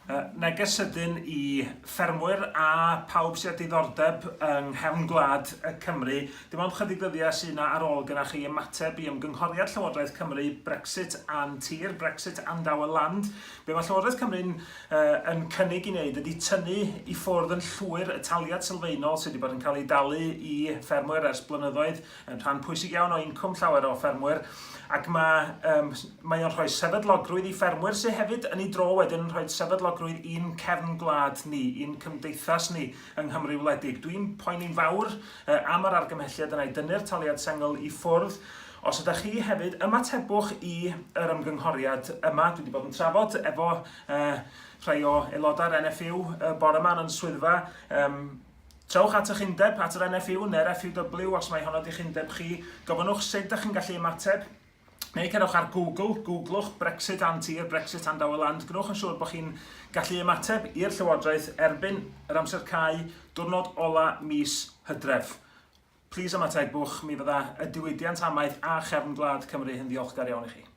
Neges sydyn i ffermwyr a pawb sydd â diddordeb yng nghefn gwlad y Cymru. Dim ond chydig ddyddiau sydd 'na ar ôl gyda chi ymateb i ymgynghoriad Llywodraeth Cymru Brexit a'n tir, Brexit and our land. Be mae Llywodraeth Cymru'n uh, yn cynnig i wneud ydy tynnu i ffwrdd yn llwyr y taliad sylfaenol sydd wedi bod yn cael ei dalu i ffermwyr ers blynyddoedd yn rhan pwysig iawn o incwm llawer o ffermwyr, ac mae, um, mae o'n rhoi sefydlogrwydd i ffermwyr sydd hefyd yn ei dro wedyn yn rhoi sefydlogrwydd i'n cefn gwlad ni, i'n cymdeithas ni yng Nghymru wledig. Dwi'n poeni'n fawr uh, am yr argymhelliad yna i dynnu'r taliad sengl i ffwrdd. Os ydych chi hefyd, ymatebwch i yr ymgynghoriad yma. Dwi wedi bod yn trafod efo uh, rhai o aelodau'r NFU y bore yma yn swyddfa. Um, Trowch at eich undeb, at yr NFU neu'r FUW os mai honno 'di'ch undeb chi. Gofynnwch sut dych chi'n gallu ymateb. Neu cerwch ar Google, googlwch Brexit a'n tir, Brexit and our land. Gwnewch yn siŵr bod chi'n gallu ymateb i'r Llywodraeth erbyn yr amser cau, diwrnod ola mis Hydref. Plîs ymatebwch, mi fydda y diwydiant amaeth a chefn gwlad Cymru yn ddiolchgar iawn i chi.